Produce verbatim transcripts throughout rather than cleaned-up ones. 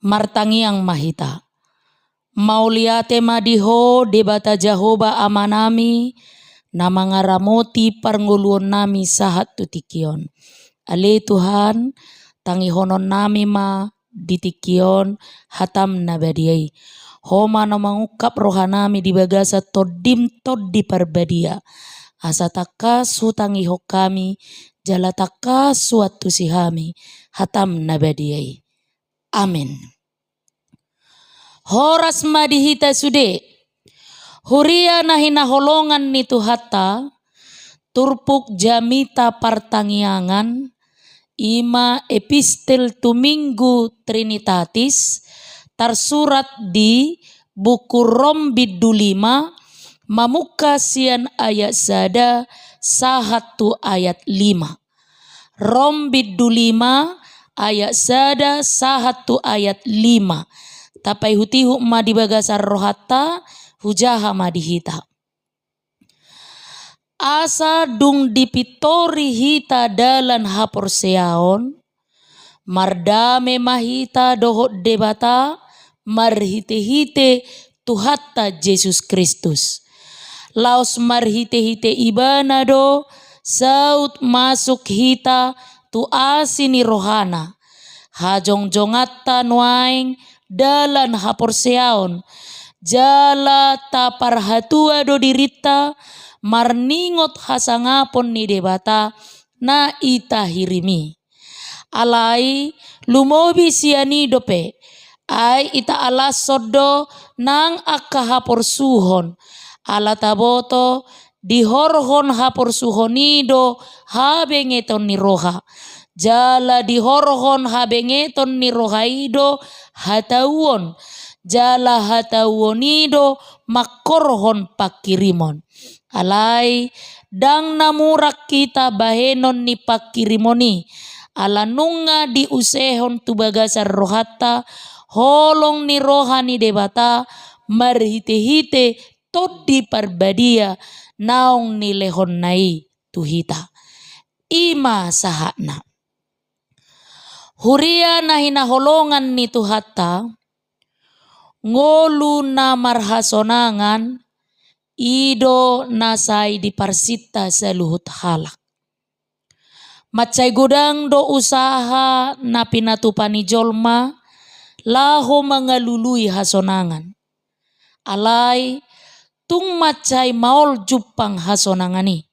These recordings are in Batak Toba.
Martangiang ma hita. Mauliate ma di Ho Debata Jahowa Amanami, na mangaramoti parngoluonnami sahat tu tingki on. Ale Tuhan, tangihononnami ma di tingki on hataM na badia i. Ho ma na mangungkap rohanami di bagasan TondiM Tondi Parbadia. Asa tangkas hutangihon hami, jala tangkas huantusi hami hataM na badia i. Amen. Horas ma di hita sude. Huria na hinaholongan ni Tuhanta, turpuk jamita partangiangan, i ma epistel tu Minggu Trinitatis, tarsurat di buku Rom bindu lima, mamungka sian ayat sada sahat tu ayat lima. Rom bindu lima ayat sada sahat tu ayat lima. Tapaihutihut ma di bagasan rohanta, hujaha ma di hita. Asa dung dipintori hita dalan haporseaon, mardame ma hita dohot Debata marhitehite Tuhanta Jesus Kristus. Laos marhitehite Ibana do saut masuk hita tu asi ni rohana. Hajongjonganta nuaeng dalan haporseaon, jala taparhatua do dirinta marningot hasangapon ni Debata na itahirim i. Alai lumobi sian i dope, ai itahalashon do nang angka haporsuhon, ala taboto dihorhon haporsuhon i do habengeton ni roha, jala dihorhon habengeton ni roha i do hatauon, jala hatauon i do mangkorhon pangkirimon. Alai ndang na murang hita bahenon ni pangkirimon i, ala nunga diusehon tu bagasan rohanta holong ni roha ni Debata marhitehite Tondi Parbadia naung nilehonna i tu hita. I ma sahatna. Huria na hinaholongan ni Tuhanta, ngolu na marhasonangan i do na sai diparsinta saluhut halak. Mansai godang do usaha na pinatupa ni jolma laho mangalului hasonangan. Alai tung mansai maol jumpang hasonangan i.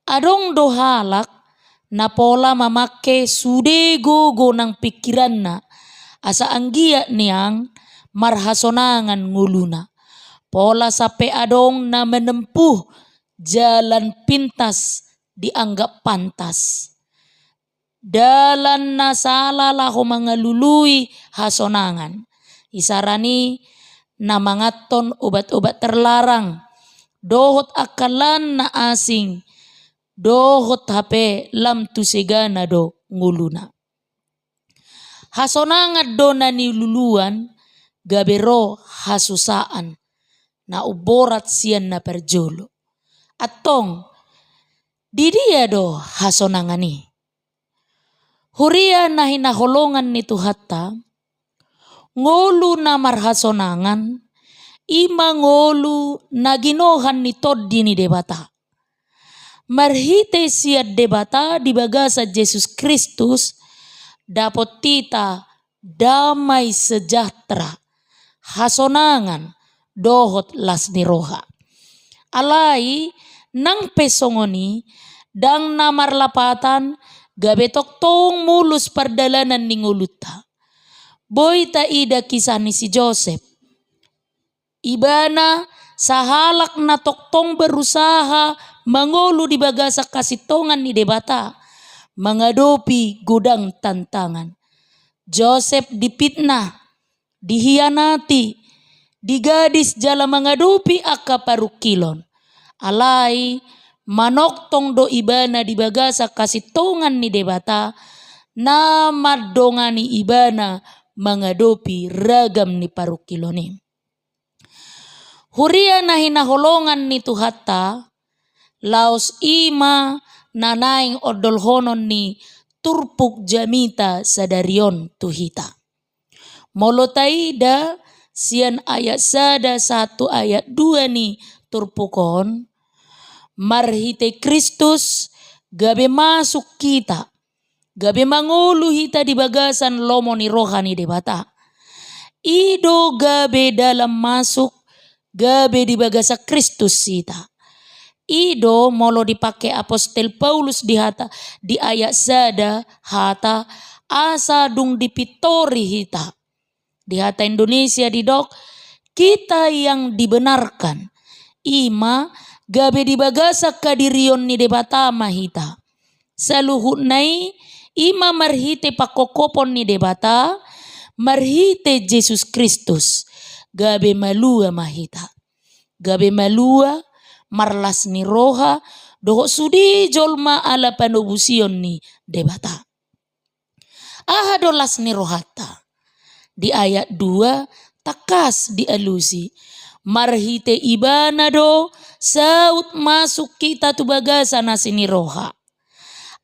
Adong do halak na pola mamangke sude gogo nang pingkiranna, asa anggiat nian marhasonangan ngoluna. Pola sampe adong na menempuh jalan pintas dianggap pantas. Dalan na sala laho mangalului hasonangan. Isarana i na manganhon obat-obat terlarang, dohot angka lan na asing, dohot hape lam tu segana do ngoluna. Hasonangan do na niluluan gabe ro hasusaan na umborat sian na parjolo. Antong, di dia do hasonangan i? Huria na hinaholongan ni Tuhanta, ngolu na marhasonangan i ma ngolu na ginohan ni Tondi ni Debata. Marhite sian Debata di bagasan Jesus Kristus, dapot hita damai sejahtera, hasonangan dohot las ni roha. Alai nang pe songon i, ndang na marlapatan gabe tongtong mulus pardalanan ni ngolunta. Boi taida kisah ni si Josep. Ibana sahalak na tongtong berusaha mangolu di bagasan hasintongan ni Debata, mangadopi godang tantangan. Josep dipitnah, dihianati, digadis jala mangadopi angka parungkilon. Alai manongtong do ibana di bagasan hasintongan ni Debata na mandongani ibana mangadopi ragam ni parungkilon i. Huria na hinaholongan ni Tuhanta, laos i ma na naeng ondolhonon ni turpuk jamita sadari on tu hita. Molo taida sian ayat sada sahat tu ayat dua ni turpuk on, marhite Kristus gabe masuk hita, gabe mangolu hita di bagasan lomo ni roha ni Debata. I do gabe dalan masuk, gabe di bagasan Kristus hita. I do molo dipake apostel Paulus di hata, di ayat sada hata, asa dung dipintori hita. Di hata Indonesia didok, kita yang dibenarkan. I ma gabe di bagasan hadirion ni Debata ma hita. Saluhutna i, i ma marhite pangkophopon ni Debata, marhite Jesus Kristus, gabe malua ma hita. Gabe malua, marlas ni roha, dohot sude jolma ala panobusion ni Debata. Aha do las ni rohanta? Di ayat dua, tangkas dialusi. Marhite ibana do saut masuk hita tu bagasan asi ni roha.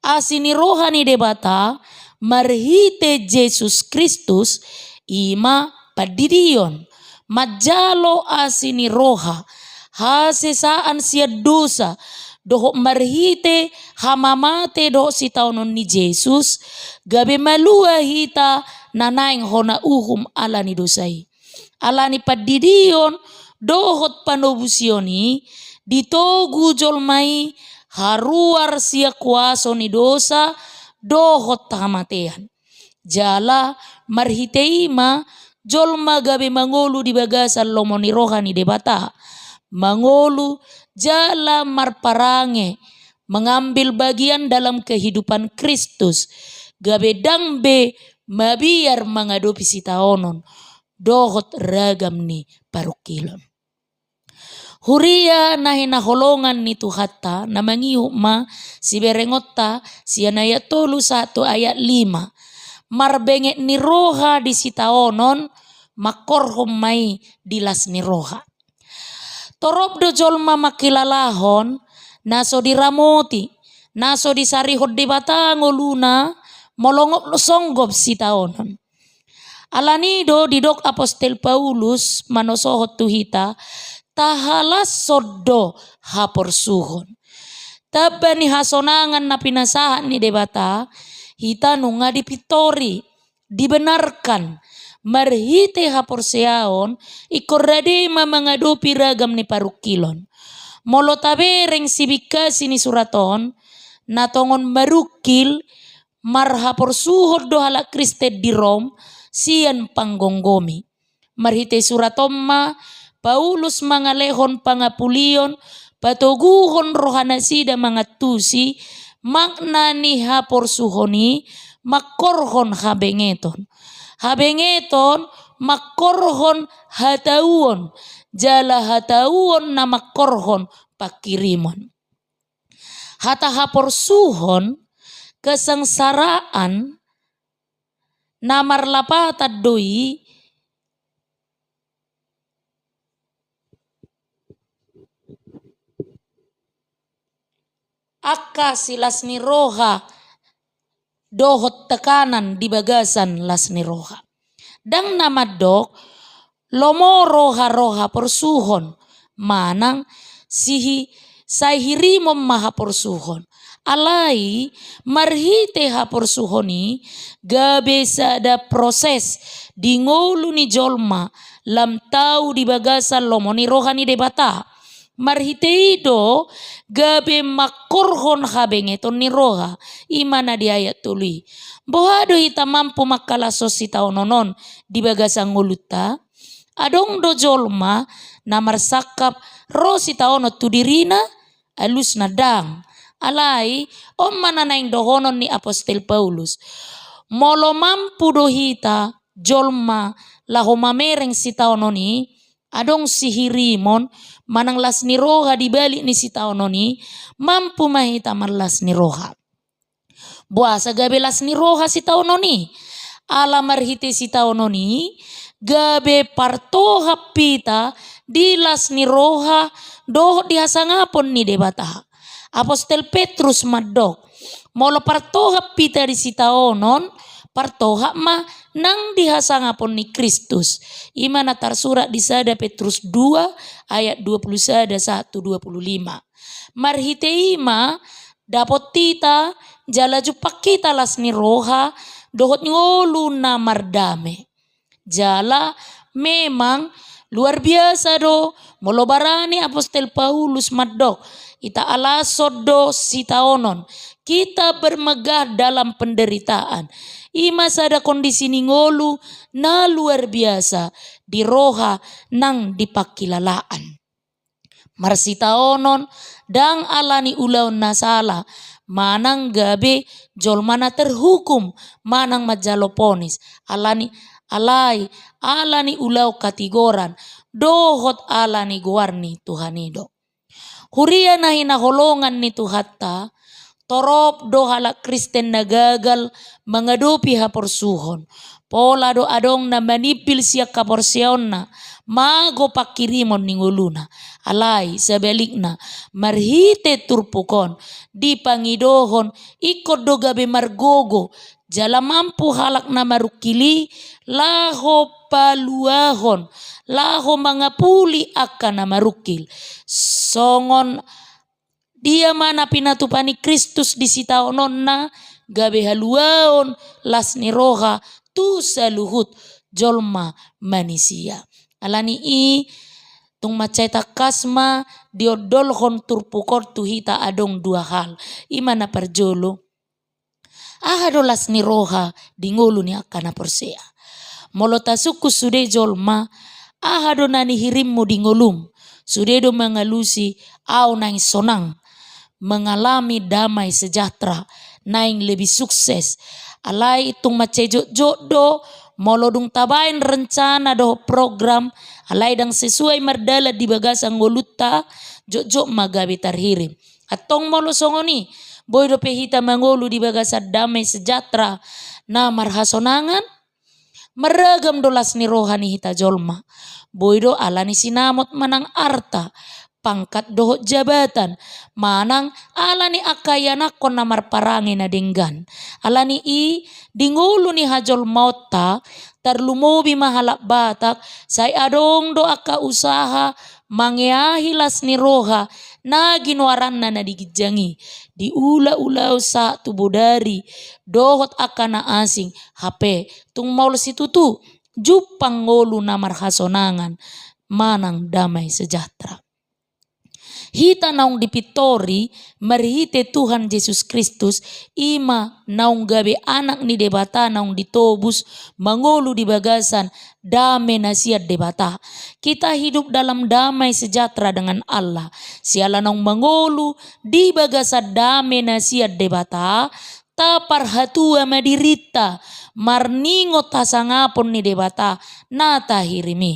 Asi ni roha ni Debata, marhite Jesus Kristus, i ma pandidion, manjalo asi ni roha, hasesaan sian dosa, dohot marhite hamamate dohot sitaonon ni Jesus, gabe malua hita na naeng hona uhum ala ni dosa i. Ala ni pandidion dohot panobusion i, ditogu jolma i haruar sian kuaso ni dosa dohot hamatean. Jala marhite i ma jolma gabe mangolu di bagasan lomo ni roha ni Debata. Mangolu jala marparange, mengambil bagian dalam kehidupan Kristus. Gabe ndang be mabiar mangadopi sitaonon dohot ragam ni parungkilon. Huria na hinaholongan ni Tuhanta, na mangihut ma siberengonta sian ayat tolu sahat tu ayat lima. Marbenget ni roha di sitaonon, mangkorhon ma i di las ni roha. Torop do jolma mangkilalahon, na so diramoti, na so disarihon Debata ngoluna, molo songgop sitaonon. Ala ni do didok apostel Paulus manosohon tu hita, tahalashon do haporsuhon. Tamba ni hasonangan na pinasahat ni Debata, hita nunga dipintori, dibenarkan, marhite haporseaon, ingkon rade ma mangadopi ragam ni parungkilon. Molo tabereng sibingkasi ni surat on, na tongon marungkil, marhaporsuhon do halak Kristen di Rom sian panggomgomi. Marhite surat on ma Paulus mangalehon pangapulion, patoguhon rohanasida mangantusi makna ni haporsuhon i, mangkorhon habengeton. Habengeton mangkorhon hatauon, jala hatauon na mangkorhon pangkirimon. Hata haporsuhon, kesengsaraan, na marlapatan do i angka silas ni roha dohot tekanan di bagasan las ni roha. Ndang na mandok lomo roha-roha porsuhon, manang sihi-, sai hirimon ma haporsuhon. Alai marhite haporsuhon i gabe sada proses di ngolu ni jolma lam tau di bagasan lomo ni roha ni Debata. Marhite i do gabe mangkorhon habengeton ni roha, i ma na di ayat tolu i. Boha do hita mampu mangkalashon sitaonon on di bagasan ngolunta? Adong do jolma na marsangkap ro sitaonon tu dirina, alusna ndang. Alai, on ma na naeng dohonon ni apostel Paulus. Molo mampu do hita jolma laho mamereng sitaonon i, adong sihirimon manang las ni roha di balik ni sitaonon i, mampu ma hita marlas ni roha. Boasa gabe las ni roha sitaonon i? Ala marhite sitaonon i gabe partohap hita di las ni roha dohot di hasangapon ni Debata. Apostel Petrus mandok, molo partohap hita di sitaonon, partohap ma nang di hasangapon ni Kristus. I ma na tarsurat di sada Petrus dua ayat dua puluh sada sahat tu dua puluh lima. Marhite i ma dapot hita jala jumpang hita las ni roha dohot ngolu na mardame. Jala memang luar biasa do molo barani apostel Paulus mandok, ita alashon do sitaonon, kita bermegah dalam penderitaan. I ma sada kondisi ni ngolu na luar biasa di roha nang di pangkilalaan. Marsitaonon, ndang ala ni ulaon na sala, manang gabe jolma na terhukum, manang manjalo ponis, ala ni, alai, ala ni ulaon hatigoran, dohot ala ni goar ni Tuhan i do. Huria na hinaholongan ni Tuhanta, torop do halak Kristen na gagal mangadopi haporsuhon. Pola do adong na manimbil sian haporseaonna, mago pangkirimon ni ngoluna. Alai, sabalikna, marhite turpuk on, dipangidohon, ingkon do gabe margogo, jala mampu halak na marungkil i, laho paluahon, laho mangapuli angka na marungkil. Songon dia ma na pinatupa ni Kristus di sitaononna, gabe haluaon las ni roha tu saluhut jolma manisia. Ala ni i, tung mansai tangkas ma diondolhon turpuk on tu hita adong dua hal. I ma na parjolo. Aha do las ni roha di ngolu ni angka na porsea? Molo tasungkun sude jolma, aha do na nihirimmu di ngolum? Sude do mangalusi, au naeng sonang, mengalami damai sejahtera, naeng lebih sukses. Alai tung mansai jotjot do, molo dung tabaen rencana dohot program, alai ndang sesuai mardalan di bagasan ngolunta, jotjot ma gabe tarhirim. Antong molo songon i, boi dope hita mangolu di bagasan damai sejahtera na marhasonangan? Marragam do las ni roha ni hita jolma. Boi do ala ni sinamot manang arta, pangkat dohot jabatan, manang ala ni angka ianakhon na marparange na denggan. Ala ni i, di ngolu ni hajolmaonta, tarlumobi ma halak Batak, sai adong do angka usaha mangeahi las ni roha na ginoaranna na di ginjang i, di ulaulaon sahat tu bodari, dohot angka na asing, hape tung maol situtu, jumpang ngolu na marhasonangan, manang damai sejahtera. Hita naung dipintori marhite Tuhan Jesus Kristus, i ma naung gabe anak ni Debata naung ditobus mangolu di bagasan dame na sian Debata. Kita hidup dalam damai sejahtera dengan Allah. Siala naung mangolu di bagasan dame na sian Debata, taparhatua ma dirinta marningot hasangapon ni Debata na tahirim i.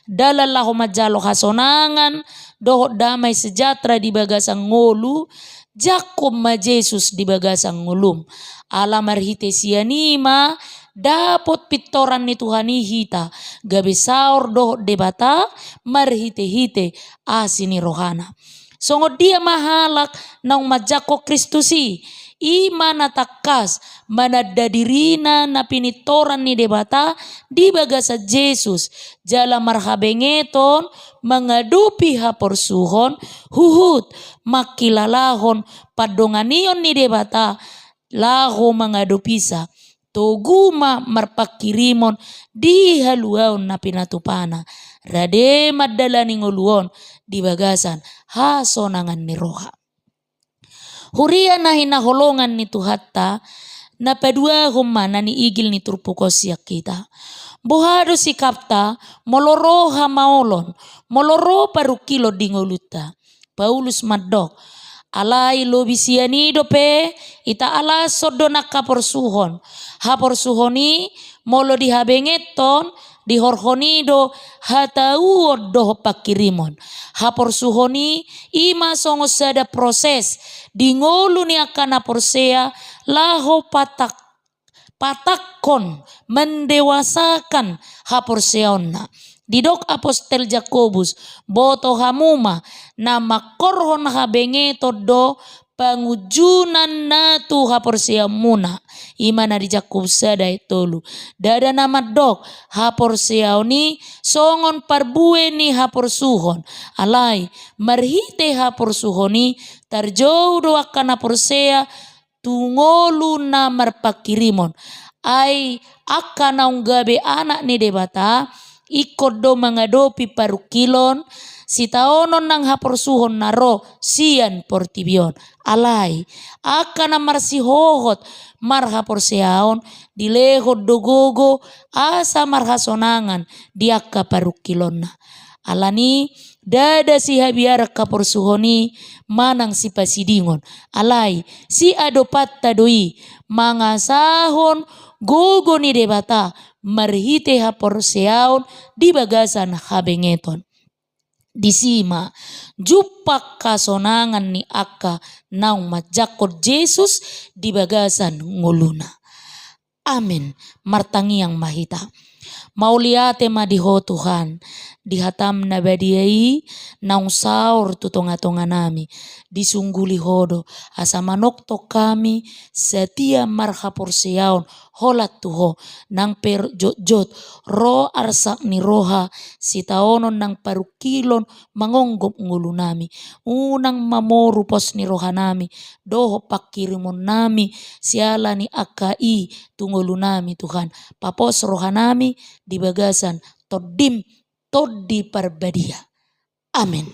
Dalan laho manjalo hasonangan dohot damai sejahtera di bagasan ngolu, jangkon ma Jesus di bagasan ngolum. Ala marhite sian i ma dapot pintoran ni Tuhan i hita, gabe saor dohot Debata marhitehite asi ni rohana. Songon dia ma halak naung manjangkon Kristus i? I ma na tangkas mananda dirina na pinintoran ni Debata di bagasan Jesus, jala marhabengeton mangadopi haporsuhon, huhut mangkilalahon pandonganion ni Debata laho mangadopisa, togu ma marpangkirimon di haluaon na pinatupana, rade mandalani ngolu on di bagasan hasonangan ni roha. Huria na hinaholongan ni Tuhanta, na paduahon ma na niigil ni turpuk on sian hita. Boha do sikapta molo ro hamaolon, molo ro parungkilon di ngolunta? Paulus mandok, alai lobi sian i dope, ita alashon do nang haporsuhon. Haporsuhon i molo dihabengeton, dihorhon i do hatauon dohot pangkirimon. Haporsuhon i, i ma songon sada proses di ngolu ni angka na porsea laho patak patangkon, mendewasakan haporseaonna. Didok apostel Jakobus, boto hamu ma, na mangkorhon habengeton do pangunjunan na tu haporseaonmuna. I ma na di Jakobus sada ayat tolu. Ndada na mandok haporseaon i songon parbue ni haporsuhon. Alai, marhite haporsuhon i tarjou do angka na porsea tu ngolu na marpangkirimon. Ai angka naung gabe anak ni Debata, ingkon do mangadopi parungkilon, sitaonon nang haporsuhon na ro sian portibi on. Alai, angka na marsihohot marhaporseaon, dilehon do gogo asa marhasonangan di angka parungkilonna. Alani, ndada sihabiaran haporsuhon i manang sipasidingon. Alai, siadopanta do i mangasahon gogo ni Debata marhite haporseaon di bagasan habengeton. Disi ma jumpang hasonangan ni angka naung manjangkon Jesus di bagasan ngoluna. Amen. Martangiang ma hita. Mauliate ma di Ho Tuhan, di hataM na badia i naung saor tu tongatonganami, disungguli Ho do asa manongtong hami satia marhaporseaon holan tu Ho, nang pe jotjot ro arsak ni roha, sitaonon nang parungkilon mangonggop ngolunami. Unang mamoru pos ni rohanami dohot pangkirimonnami siala ni angka i tu ngolunami, Tuhan. Papos rohanami di bagasan TondiM, Tondi Parbadia. Amen.